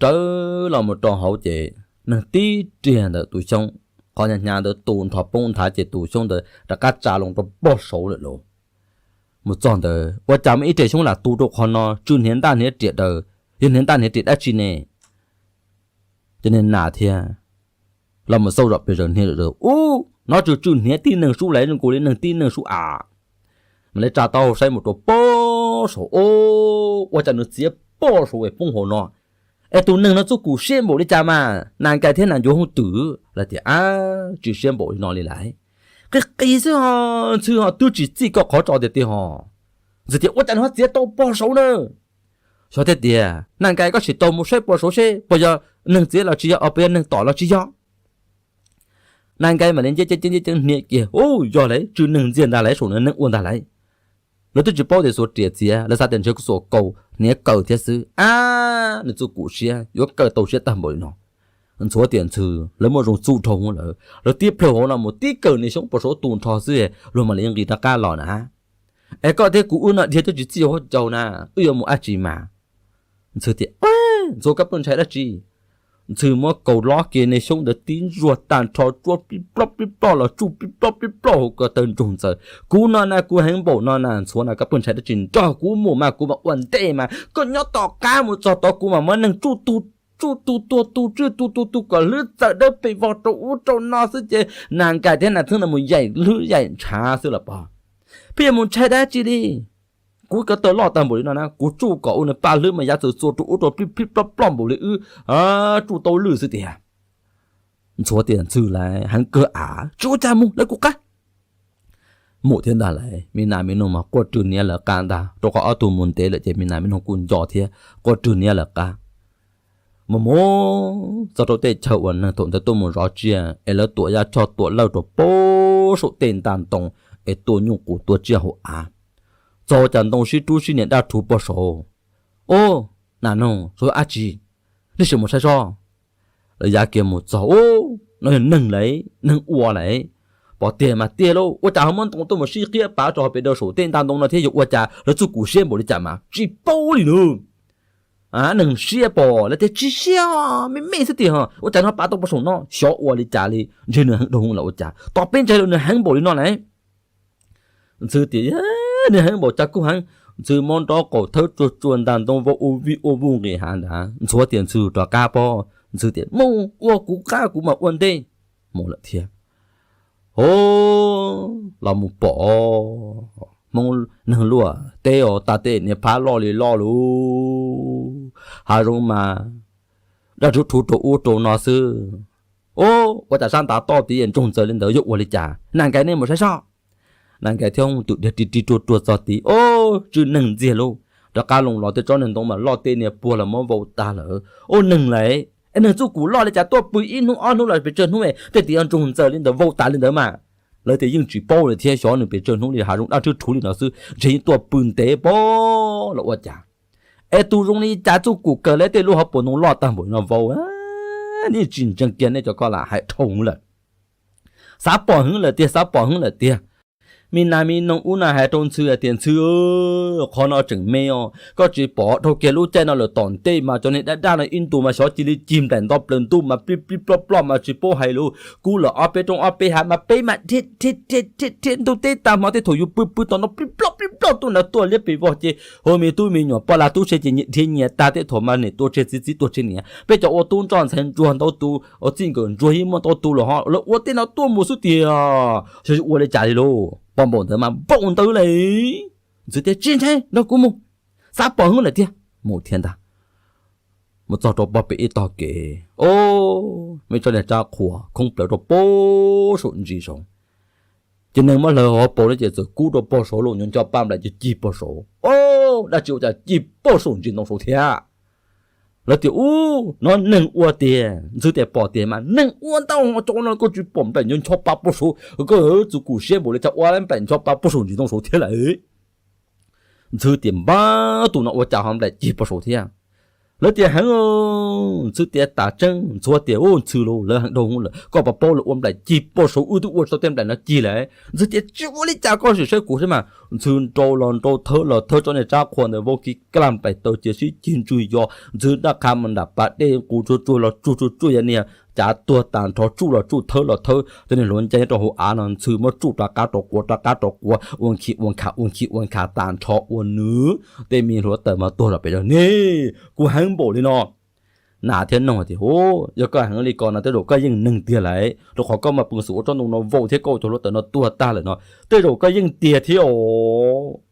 rawv los mus rau hauv ces neeg tib riag ntawm tus xyoob, qhov hnyav hnyav ntawd tu nrho poob nthav ces tus xyoob ntawd rov qab tsa loo rau pog saud lawm lauj. Mus txog ntawd ua cas muaj ib re xyoob lam tu rau qhov no tsw hniav ntaj hniav riam daws, yog hniav ntaj hniav riam dab tsi ne? Ces niag nas thiab los mus xauj zom pes zaws hniav zaws, ub, no tsw tsw hniav tib neeg sub lawm, zoo nkaus li neeg tib neeg sub av. Mas lawv tsa taub hau saib mus rau pog saud, ub, ua cas nws txiav pog saud es poob hauv no. Es tus neeg no txuj kum siab npaum li cas mas nas nkais thiab nas ncuav hooj twm lawv tias, ab, tsis siab npaum li no li lawm. Qis qis xwb ho, Ntxhw ho twb tsis txij koj qhov tso tiag tiag ho. Ntxhw tias, ua cas nws ho txiav tau pog saud na? Xyov tiag tias, nas nkais koj sim tau mus saib pog saud seb puas yog neeg txiav los tsis yog, puas yog neeg tom los tsis yog. Nas nkais mam li nce ceev ceev ceev hniav kiag, ub, yog lawm, tsw neeg ntxiag ntag lawm, saum no neeg ua ntag lawm. Lawv twb tsis paub tias xuas riam txiav, lawv xav tias ntshe xuas kaus hniav kaws thiab xwb. Ab, nws txuj kum siab yuav kaw tau siab tag npaum li no. Ntxhuav tias, Ntxhw, lawv muaj zoo txuj dhau lawm, lawv tib plhaw hauv no mus tib kaws niag xyoob pog saud tu nrho xwb, luag mam li nqis rov qab los na. Es koj thiab kuv wb no dhia twb tsis txij hauv caug na, wb yuav mus dab tsi mas? Ntxhw tias, Ntxhuav, koj pheej ntshai dab tsi? Ntxhw muab kaus lob kiag niag xyoob ntawd tib ntsuag tag nrho, tsuab pib plob pib plob los tsuj pib plob pib plob hauv ko taw ntsoog ntxaws. Kuv no na, kuv heev npaum no na, Ntxhuav na, koj pheej ntshai dab tsi? Nrog kuv mus mas kuv mam ua ntej mas, koj nyob tom qab mus txog tod kuv mam muab neeg tsuj tu, tsuj tu tuag tu tswj tu tu tu kom hlwb txawm dawb pes vog rau ub rau no xwb ces nas nkais thiab nas txheeb no mus yaim hlwb yaim ntshav xwb los pog. Pheej yuav mus ntshai dab tsi li? Kuv ko taw loj tag npaum li no na, kuv tsuj kom ua nws paj hlwb mas yav txawm txua rau ub rau plij plij ploj ploj npaum li wb tsuj tau lwj xwb tiag. Ntxhuav tias, Ntxhw, lawv heev kawg av, tsis ua cas, mus lawv kuv qab. Mus thiab ntag lauj, me nas me noog mas quaj rwg hniav lawv qab ntag, rau qhov ob tug mus ntev lawm ces me nas me noog kuj nco thiab quaj rwg hniav lawv qab. Mus mus txog rau tej chaw uas neeg thaum ntawd tuaj mus zov tsiaj es lawv tuam yaj choj tuam lawj rau pem saum tej ntaj ntoo es tua nyuj qus tua tsiaj hauv av. Txog ua cas ntoo sib rub sib nias daj rhuv pog saud. Ub, nas noog, suav dab tsi? Nej sim mus saib soj. Lawv ya kiag mus txog, ub, no yog neeg lauj, neeg ua lauj. Pom tiag mas tiag lauj, ua cas ho muab ntoo tuaj mus sib qiab pav rau hauv pem rau saum tej ntaj ntoo no thiab, yog ua cas lawv txuj kum siab npaum li cas mas tsis paub li nawb. Neeg siab pom lawv tias tsis siab, me me xwb tiag, ua cas nws pav tau pog saum no, xyov ua li cas li, ntshe nws heev dhau lawm ua cas, tos peb ntshai rau nws heev npaum li no lauj. Ntxhw tias, nws heev npaum cas kuj heev. Ntxhw muab nrob qaum thawb tsuag tsuag ntaj ntoo vau ua vij ua vuj nqis hav ntag. Ntxhuav tias, Ntxhw, rov qab pob. Ntxhw tias, mus ua kuv qab kuv mam ua ntej. Mus lawm thiab. Hos, los mus pom Hmoob neeg luaj teb os, tag tej niag phab loj li loj lus, hav zoov mas daj rhuv rhuv rau ub rau no xwb. Ub, ua cas sab ntav toj tid es ntsoog ntxaws li ntawd, yog ua li cas? Nas nkais, nej mus saib soj. Nas nkais thiab hooj twm dhia ri ri ruag ruag txog tid, ub, tsw neeg ntxiag lauj. Rov qab loo los tej tsob niag ntoo mas loj tej niag puag los muab vau tag lawm. Ub, neeg lauj, es neeg txuj kum loj li cas tuaj pw ib hnub ob hnub los pes tsawg hnub es tej tid yuav ntsoog ntxaws li ntawd vau tas li ntawd mas. Lawv tias yeej tsis paub li thiab, xyov nws pes tsawg hnub li, hav zoov daj rhuv rhuv li no xwb, ntshe yeej tuaj pw ntev pob los ua cas. Es tus zoo li cas txuj kum kawg li, tej lub hauv paus ntoo loj tag npaum no vau, nej tsis ntseeg kiag nej cov ko lam hais dhau lawm. Xav pom heev lawm tiag, xav pom heev lawm tiag. Me nas me noog ub na hais rau Ntxhw hais tias, Ntxhw, qhov no tseem me os, koj tsis pom dhau kiag lub caij no lawm, tom ntej mas cov niag dab daj no ib ntus mas xyov cia li cig nplaim nto plaws ntuj mas plij plij ploj ploj mas tsis paub hais lus. Kub lawm ob peb roob ob peb hav mas peb mas dhia dhia dhia dhia ntug teb tag hmo, tej thaum yus pw pw tom no plij ploj plij ploj tuaj nrad tuaj liab pes vog ces hu me tub me nyuam poj lag tub se ces nyias dhia nyias tag, tej thaum mas niam tua tseg txiv, txiv tua tseg niam. Peb cov ua tub ntsoj ntxhais ntsuag ntau tus, ua txij nkawm ntsuag yeej muaj ntau tus los ho lawv ua tej no tuaj mus xwb tiag. Xyov ua li cas li lauj, pom npaum ntawd mas npaum ntawd lauj. Ntxhw tias, tsis ntshai, nrog kuv mus, xav pom heev lawm tiag. Mus thiab ntag. Mus txog rau pog pem ib tog kev, o, muaj ib tsob niag tsab qhua khoob plaws rau pem saum ntsis saud. Ces neeg muab hlawv hauv paus no ces txawm kub rau pog saud los, nyob ncho pa nplaim ces cig pog saud. O, dab tsi ua cas cig pog saum ntsis ntoo saud thiab? Lawv tias, ub, no neeg ua tiag. Ntxhw tias, pom tiag mas, neeg ua ntau ho tso no koj tsis pom nplaim ncho ncho pa pog saud, koj txuj kum siab npaum li cas ua nplaim ncho pa pog saum ntsis ntoo saud thiab lawm? Ntxhw tias, npab, tus no ua cas ho nplaim cig pog saud thiab? Lawv tias heev, Ntxhw tias tas tseeb, Ntxhw tias u Ntxhw lauj, lawv heev dhau lawm, koj puas paub lawv ua nplaim cig puag saud wb twb ua tsis tau tej nplaim no cig lawm. Ntxhw tias tsis ua li cas, koj sim saib kuv saib mas. Ntxhw nrau los nrau, thawb los thawb, tsob niag tsab qhua ntawd vau kiv kaj nplaim taws cia sib cig ntswg yos. Ntxhw naj qha mus nram pas dej, qus tsuag tsuag los tsuag tsuag tsuag, yog niag cav tuag tas nrho, tsuj los tsuj, thawb los thawb, tej niag hluav ncai nyob rau hauv av no Ntxhw muab tsuj rov qab rov quav rov qab rov quav, ua nkhi ua nkha ua nkhi ua nkha tas nrho ua nws tej me hluav taws mas tuag rau pem. Yog ne, kuv heev npaum li no. Nas thiab noog tias u, yog koj heev li ko no tej zaum koj yeej neeg tiag lawm, rau qhov koj mas peev xwm ua tsob ntoo no vau thiab koj ua cov hluav taws no tuag tag lawm no, tej zaum koj yeej tiag thiab os.